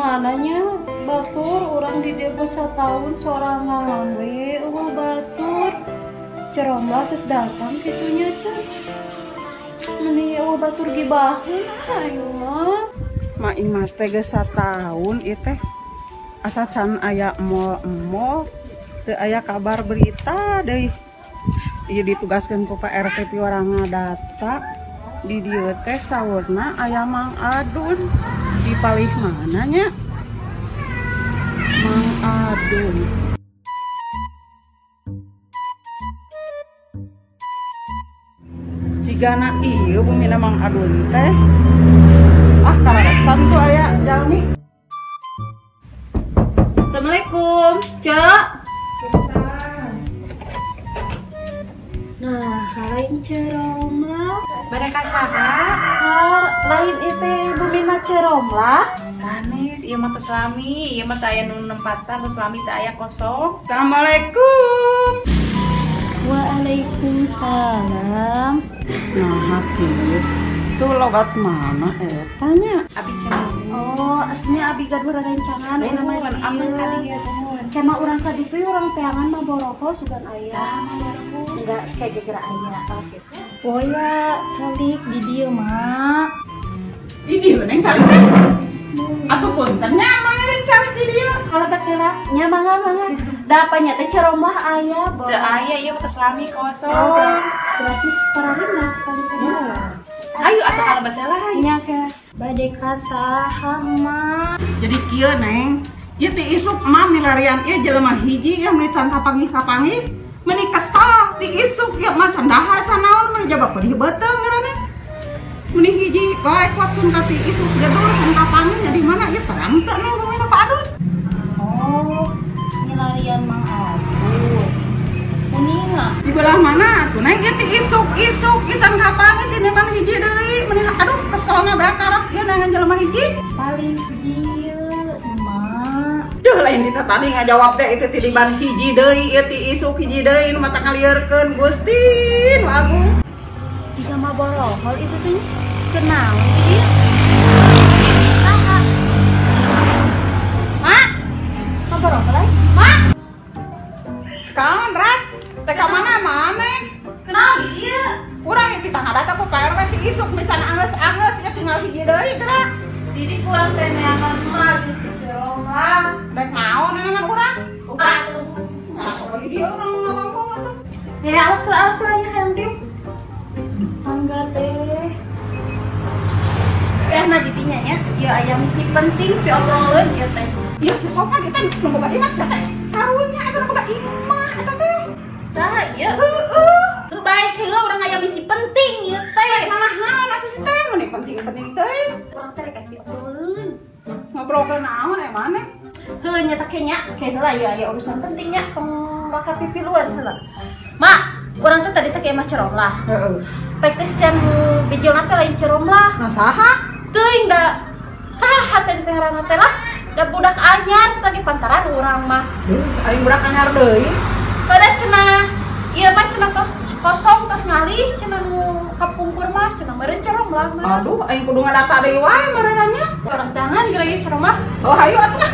Kumananya batur urang di dieu geus sataun sorangan we eueuh batur. Ceromlah geus datang kitu nya Ceu. Meni eueuh batur gibaheun ayo mah. Ma Imas teh geus sataun ieu teh asa can aya emol-emol teu aya kabar berita deui. Ieu ditugaskeun ku Pak RT piwarang ngadata di dieu teh saurna aya Mang Adun di palih mana nya? Mang Adun. Cigana ieu bumina Mang Adun teh. Ah, kaleresan tuh aya jalmi. Assalamualaikum, Cek. Nah, lain Ceromlah. Bade ka saha? Lain itu bumina Ceromlah. Sanes, ieu mah tos lami, ieu mah teu aya nu nempatan, tos lami teu aya kosong. Assalamualaikum. Waalaikumsalam. Nah, kieu. Tuh logat mana eta nya? Abi cenah. Oh, artinya abi gaduh rerencangan eta mah aman ka dieu nuhun. Cema urang ka ditu urang teangan mah boroho sugan aya. Enggak kayak gegeura aya gitu. Poya calik di dieu mak. Di dieu neng calik teh. Atuh punten nya mangga neng calik di dieu. Kalebet heula nya mangga mangga. Da apanya teh Ceromah aya Teu aya ieu mah tos lami kosong. Berarti paralina kali ka dieu. Ayo atuh kalebet heula nya ke. Bade ka saha mak? Jadi kieu neng, ieu teh isuk mah milarian ieu jelema hiji ieu meuni can kapanggih-kapanggih, meuni kesal ti isuk ieu mah can dahar can naon meuni jaba pedih beuteung ngaranna. Meuni hiji bae kuatkeun ka ti isuk jedur can kapanggih nya di mana ieu terang teu nu bumina Pak Adun. Oh, milarian Mang Adun. Kuninga. Di belah mana atuh neng ieu ti isuk-isuk ieu can kapanggih ti neman hiji deui meuni aduh keselna bae karep ieu nangan jelema hiji. Paling dieu mak. Duh lain kita tadi ngajawab teh itu tiliban hiji deui ieu ti isuk hiji deui nu mata ngalieurkeun Gusti nu agung. Jika mah borohol itu tuh kenaon di dieu? Saha? Mak. Mah borohol ai? Mak. Kaon Rat? Teh ka mana maneh? Kenaon di dieu? Urang ieu titah ngadata ku Pak RW ti isuk mican angeus-angeus ieu tinggal hiji deui geura. Sini kurang teh neangan mah jeung si Ceromlah. Rek naon neangan urang? Udah. Masuk di dieu urang ngawangkong atuh. Ya awas awas lah ya hayang dieu. Mangga teh. Ya nah didinya nya, ieu aya misi penting piobroleun ieu teh. Ieu teh sopan eta nu boga imah sia teh. Karunya eta nu boga imah eta teh. Saha ieu? Heueuh. Tuh baik heula urang aya misi penting ieu teh. Nanahan atuh si teh meuni penting-penting teh. Urang teh rek diobrolkeun. Ngobrolkeun naon aya maneh? Heuh nya teh nya, ke heula ieu aya urusan penting nya tong bakal pipiluan heula. Mak, urang teh tadi teh ke imah Ceromlah. Heeh. Pek teh sian bijilna teh lain Ceromlah. Nah saha? Teuing da saha teh teh ngaranna teh lah. Da budak anyar tadi pantaran urang mah. Aing budak anyar deui. Pada cenah ieu mah cenah tos kosong tos ngalih cenah nu kapungkur mah cenah meureun Ceromlah mah. Aduh aing kudu ngadata deui wae meureun nya. Urang tangan geura ieu Ceromlah. Oh hayu atuh.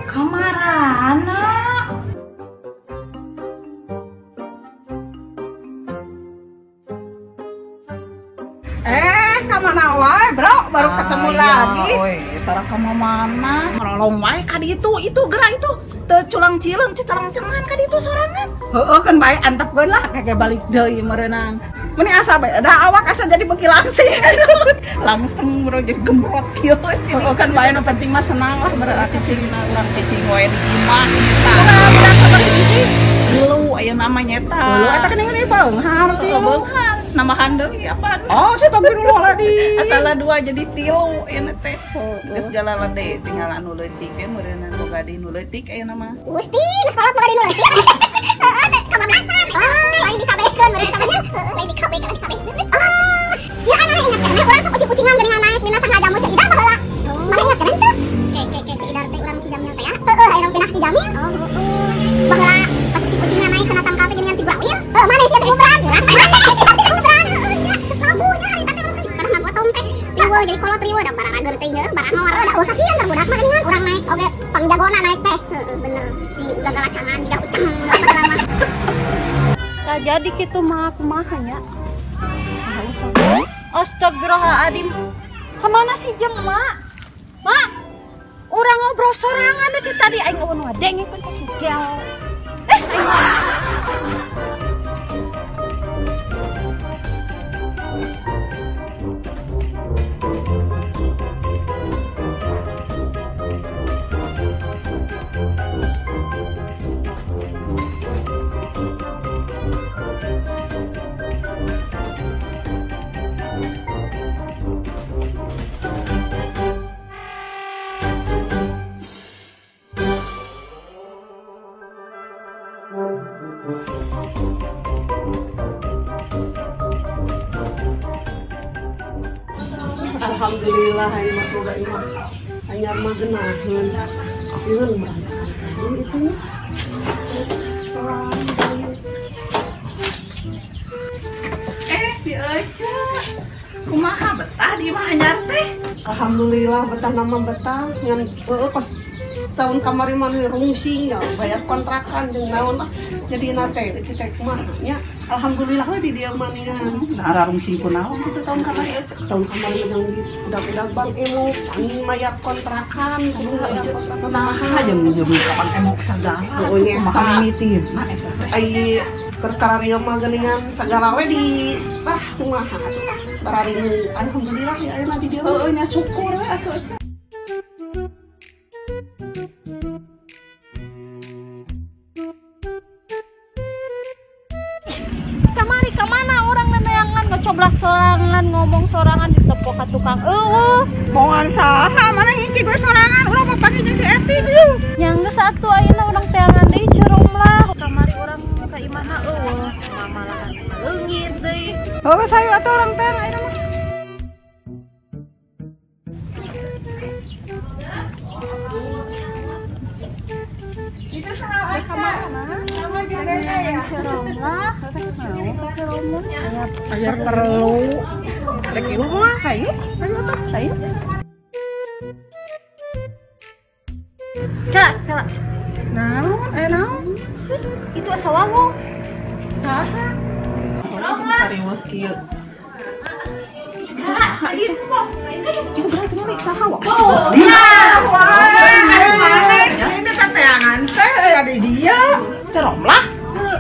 Kamarana? Kamana wae, Bro? Baru ketemu lagi. Oi, tara ka mana? Ngarolong wae ka ditu, itu geura itu. Teu culang-cileung, ceceleng-cengan ka ditu sorangan. Heueuh kan bae antepkeun lah kake balik deui meureunang. Meni asa bae da awak asa jadi beuki langsing. Langsung bro jadi gemrot kieu sih. Heueuh kan bae nu penting mah senang lah meureun cicingna urang cicing wae di imah eta. Budak sabar hiji. Tilu aya namanya eta. Tilu eta kan ini beunghar tilu. Beunghar. Namahan deui apaan? Oh, astagfirullahaladzim. Asalna dua jadi tilu ieu teh. Geus jalan deui tinggal anu leutik we meureunna boga deui nu leutik ayeuna mah. Gusti, geus kolot boga deui nu leutik. Heeh, teh kabablasan. Oh, lain dikabekeun meureun namanya. Heeh, lain dikabekeun, dikabekeun. Oh, ieu anu ingat keneh urang sok kucing-kucingan geuningan naik dina tangga jamu Ceu Idar baheula. Mana ingat keneh teu? Ke ke ke Ceu Idar teh urang Dijamin. Oh, heeh. Baheula pas kucing-kucingna naik kana tangkal teh geuningan ti gurawir. Heuh, mana sia teh gubrak? Mana sia teh gubrak? Labunya harita teh pernah ngagotong teh. Riweuh jadi kolot riweuh da bararager teh heuh, barangor. Da eueuh kasihan da budak mah geuningan urang naik oge pangjagona naik teh. Heeh, bener. Di gagalacangan jiga uceng baheula mah. Tah jadi kitu mah kumaha nya? Astagfirullahaladzim. Kemana sih jeung mak? Mak, urang ngobrol sorangan teh tadi aing eueun wadeng pun kos gel. Aing Alhamdulillah hari mas boga imah anyar mah geunaheun. Ieu berantakan itu. Si Ece, kumaha betah di imah anyar teh? Alhamdulillah betah nama betah ngan pas tahun kamari mah rungsing ya bayar kontrakan jeung naon lah jadi nate Ece teh kumaha nya. Alhamdulillah we di dieu mah ningan. Nah, rungsing kunaon kitu tahun kamari Ece? Tahun kamari mah jeung budak-budak Bang Emo can mayar kontrakan kudu bayar kontrakan. Nah, jeung kapan emok sagala. Heeh, nya kumaha mimitina eta teh. Ai keur kararieu mah geuningan sagala we di tah kumaha atuh tah bararing alhamdulillah ya ayeuna di dieu. Heueuh nya syukur we atuh Ece. Kamari kemana orang neneangan ngocoblak sorangan ngomong sorangan ditepok ka tukang eueuh. Moal saha mana hiji gue sorangan urang mah pake jeung si Eti ieu. Nya geus atuh ayeuna urang teangan deui Ciromlah. Kamari urang ka imahna eueuh mamalahan leungit deui. Heueuh sayu atuh urang teh ayeuna mah. Itu salah sama jeung Dede ya. Ciromlah. Aya perlu. Rek ieu mah hayu, hayu atuh, hayu. Kak, kak. Naon aya naon? Itu asa wawu. Saha? Ciromlah. Kariweuh kieu. Saha itu kok. Itu berarti saha wa? Oh, ini teteangan teh aya di dieu. Ciromlah.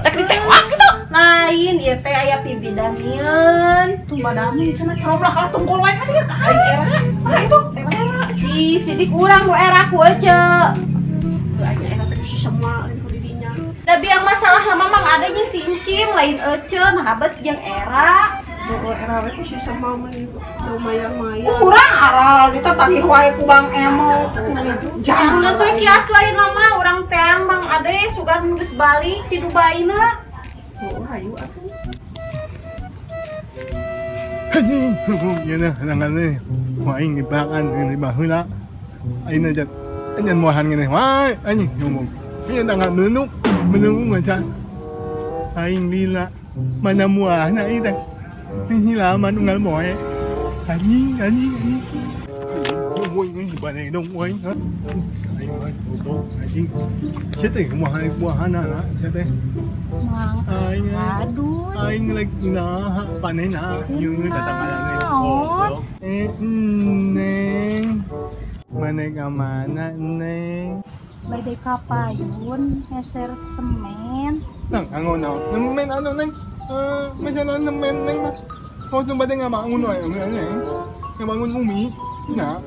Rek ditewak kitu. Lain ieu teh aya pibidamieun. Tumba dami cenah Ciromlah kalah tungkul wae ka dieu ka aing era. Ah itu era. Si sidik urang nu era ku ece. Heuh aing era teh si semua lain ku di dinya. Da biang masalah mah mang adanya si Encim lain ece nah abet jeung era. Heeh era we ku si semua mah teu mayar-mayar. Urang aral ditatagih wae ku Bang Emo. Jangan geus we kieu atuh ayeuna mah urang teang Mang Ade sugan geus balik ti Dubai na. Heuh hayu atuh. Anjing, ieu na aing dibakan ini baheula. Ayeuna jat anjan moahan ngeuneh wae anjing ngomong. Ieu tanggal menuk, menunggu ngaca. Aing lila mana muahna ieu teh. Ini lama unggal moe. Anjing, anjing, anjing. Ngomong ini bane dong aing. Aing mah goblok anjing. Sia teh kumaha muahana sia teh. Mang, Aing aduh. aing lagi naha panena ieu datang alane. Naon? Neng. Mana ka mana neng? Bade ka payun ngeser semen. Nang angon naon? Nemen anu neng. Masalah nemen neng mah. Oh, nu bade ngabangun wae neng. Ngabangun umi. Nah,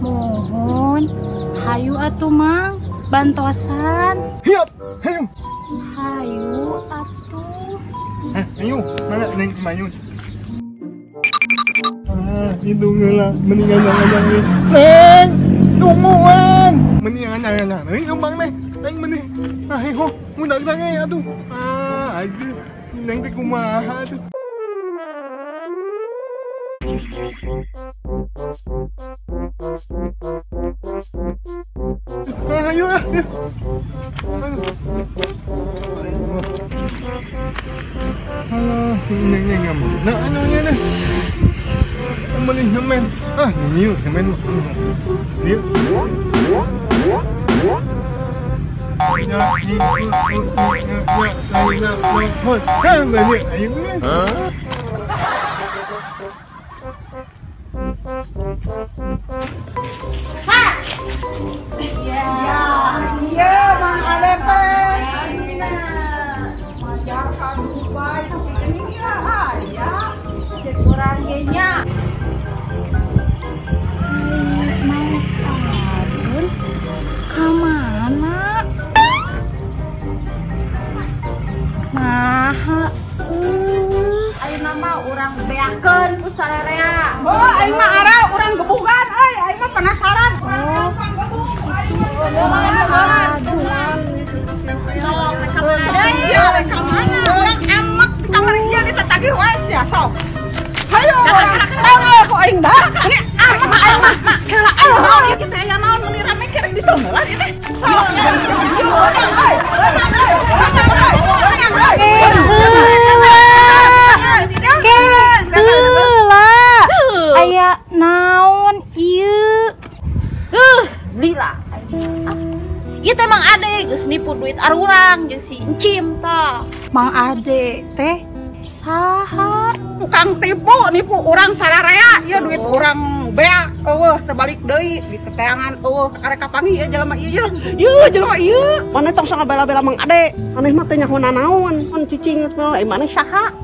Mohon, hayu atuh Mang, bantosan. hiap. Hayu. Hayu atuh. Ayo, mana neng mayun? Ah, itu geula mendingan jangan neng. Tungguan. Mendingan jangan neng kembang neng. Neng mending. Ah, ho, ngundang tangan atuh. Ah, aduh. Neng teh kumaha atuh. Ayo ah. Alah, tingnan nga mo. Na ano niya na? Umalis naman. Ah, niyo naman. Niyo. Huh? Ha! Iya, Mang Ade teh. Majar ka Dubai tapi geuning ya aya. Cek urang ge nya. Mang Adun ka mana? Nah, ayeuna mah urang beakeun ku sararea. Oh, aing mah arah urang gebugan euy, aing mah penasaran. Urang gebug. Sok rek ka mana deui? Iya, rek ka mana? Urang amek di kamar ieu ditatagih wae sia sok. Hayo urang tanggal ku aing dah. Ini amek aing mah mak kela aing naon ieu teh aya naon meuni rame kerek ditonggelan ieu teh. Sok. Aya naon ieu? Lila. Ieu teh Mang Ade geus nipu duit arurang jeung si Encim tah. Mang Ade teh saha? Tukang tipu nipu urang sararea, ieu duit urang beak eueuh teu balik deui di teteangan eueuh karek kapanggih ieu jelema ieu. Ieu jelema ieu. Maneh tong sok ngabela-bela Mang Ade. Maneh mah teh nyaho nanaon, mun cicing teh maneh saha?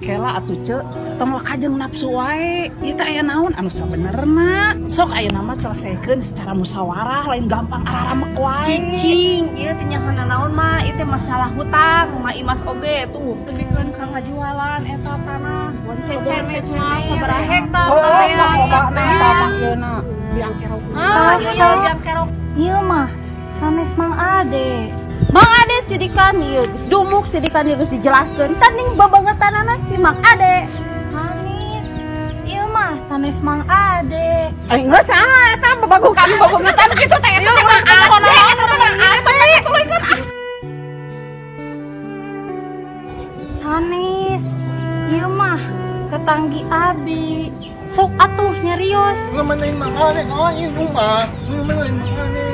Kela atuh ceu, tong kajeng nafsu wae. Ieu teh aya naon anu sabenerna. Sok ayeuna mah selesaikeun secara musyawarah, lain gampang araramek wae. Cicing, ieu teh nyaho naon mah, ieu teh masalah hutang, mah Imas oge tuh. Tebikeun ka ngajualan eta tanah. Cecen mah sabaraha hektar Oh, lobana eta mah ieuna. Biang kerok. Ah, ieu biang kerok. Ieu mah sanes Mang Ade. Mang Ade sidikan ieu geus dumuk sidikan ieu geus dijelaskeun taning babangetanana si Mang Ade. Sanes. Ieu mah sanes Mang Ade. Aing geus saha eta babagukan babangetan kitu teh eta teh Mang Ade. Eta teh Mang Ade. Sanes. Ieu mah ketanggi abi. Sok atuh nyarios. Ngomongin Mang Ade, ngomongin umah, ngomongin Mang Ade.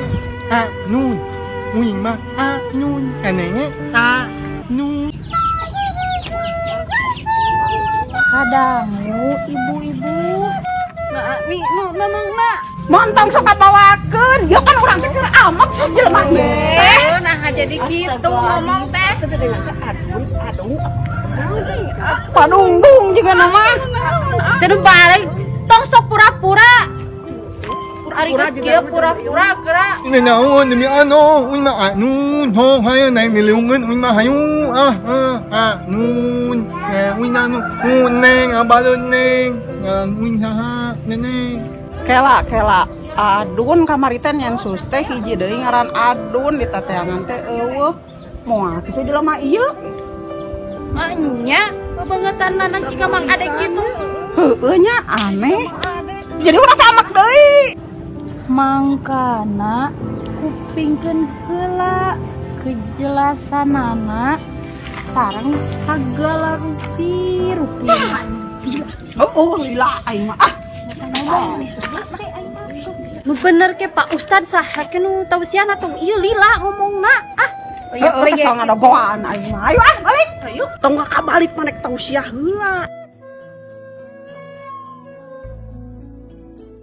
Ah, nun. Uing mah a nun, anehnya a nun. Kadangu ibu-ibu. Nah, nih, nu namang na. Montong sok kabawakeun, ieu kan urang teh keur amek si jelema teh. Nah, jadi kitu ngomong teh. Adun, adung, Padungdung juga nama. Teu balik tong sok pura-pura. Ari geus kieu pura-pura geura. Ini naon demi ano, uing mah anun, ho hayo naik nilungan uing mah hayu ah ah anun, uing nanu, neng abalun neng, uing saha neneng. Kela kela adun kamari teh nyen sus teh hiji deui ngaran adun di tateangan teh eueuh. Moal kitu jelema ieu. Nya babangetanana jika Mang Ade kitu. Heueuh nya aneh. Jadi urang teh amek deui. Mangkana kupingkeun heula kejelasanana sareng sagala rupi-rupi. Oh, lila aing mah. Ah. Nu bener ke Pak Ustad saha ke nu tausiahna tong ieu lila ngomongna. Ah. Heeh, kesel ngadogoan aing mah. Ayo ah, balik. Ayo. Tong kabalik manek tausiah heula.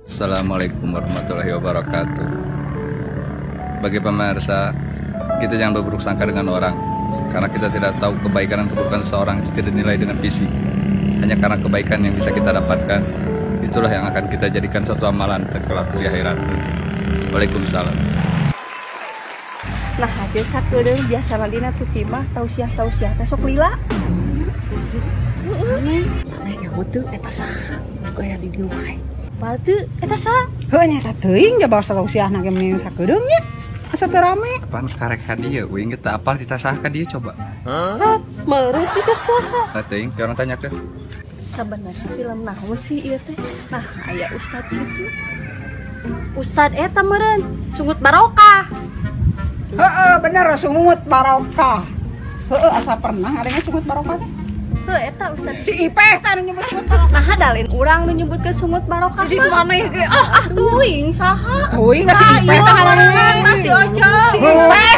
Assalamualaikum warahmatullahi wabarakatuh. Bagi pemirsa, kita jangan berburuk sangka dengan orang, karena kita tidak tahu kebaikan dan keburukan seseorang itu tidak dinilai dengan fisik. Hanya karena kebaikan yang bisa kita dapatkan, itulah yang akan kita jadikan suatu amalan terkelak di akhirat. Waalaikumsalam. Nah, biasa kedeung biasa dina tuti mah tausiah-tausiah teh sok lila. Aneh nyaho teu eta saha? Gaya di dieu wae. Batu eta saha? Heuh nya eta teuing ja bawa tausiahna ge mending sakedeung nya. Asa teu rame. Apaan karek ka dieu? Uing ge teu apal cita saha ka dieu coba. Hah? Meureut cita saha? Tah teuing, orang tanya ke. Sebenarnya film naon sih ieu teh? Nah, aya ustad gitu. Ustad eta meureun sungut barokah. Heeh, bener sungut barokah. Heeh, asa pernah ngadenge sungut barokah teh. Heuh, eta ustad. Si Ipeh teh anu nyebut sungut barokah. Nah, dalin urang nu nyebutkeun sungut barokah. Sidik mah. maneh ge ah ah teuing saha. Teuing si Ipeh teh ngaranna. Tah si Oco. Si Ipeh.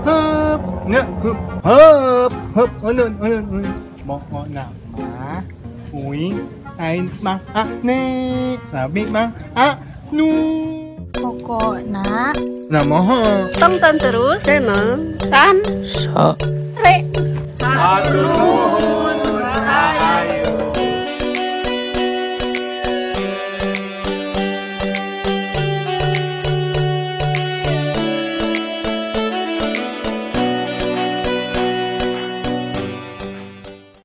Hup, nya, hup, hup, hup, ulun, ulun, ulun. Pokokna mah uing lain mah ane, tapi mah anu. Pokokna Nah, mohon. Tonton terus Tenang. Tan. Re. Aduh.